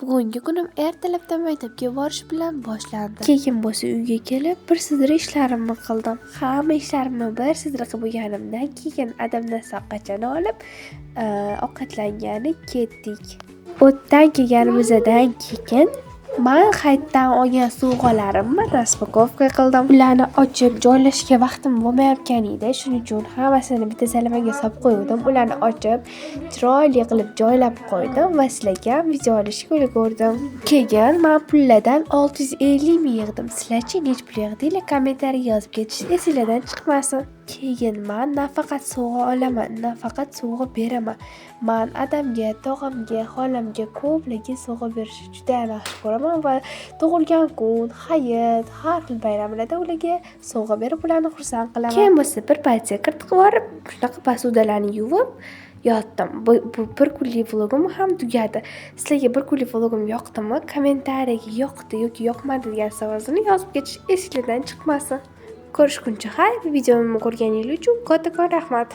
Bugungi kunim ertalabdan maktabga borish bilan boshlandi. Keyin bo'lsa uyga kelib bir sidra ishlarimni qildim. Hamma ishlarimni bir sidra qilib bo'lganimdan keyin adamdan soqqachani olib, ovqatlangani ketdik. O'tdan kelganimizdan keyin man hayitdan olgan sovg'alarimni распаковка qildim. Ularni ochib joylashga vaqtim bo'lmayotgan edi. Shuning uchun hammasini bitta salamaga solib qo'ydim. Ularni ochib, chiroyli qilib joylab qo'ydim va sizlarga ham video olishga ulgurdim. Keyin man pullardan 650 ming yig'dim. Sizlarchi necha pul yig'dinglar? Kommentariyaga yozib ketish esinglardan chiqmasin. Keyin man nafaqat sovg'a olaman, nafaqat sovg'a beraman. Man adamga, tog'amga, xolamga ko'plarga sovg'a berishni juda ham yaxshi ko'raman va tug'ilgan kun, hayit, har xil bayramlarda ularga sovg'a berib ularni xursand qilaman. Keyin bo'lsa bir paytga qirtiqib yuborib, shunaqa посуда larni yuvib yotdim. Bu bir kunlik vlogim ham tugadi. Sizlarga bir kunlik vlogim yoqdimi? Kommentariyaga yoqdi yoki yoqmadi degan savolni yozib ketish esinglardan chiqmasin. Ko'rishguncha xayr, videomni ko'rganingiz uchun kattakon rahmat.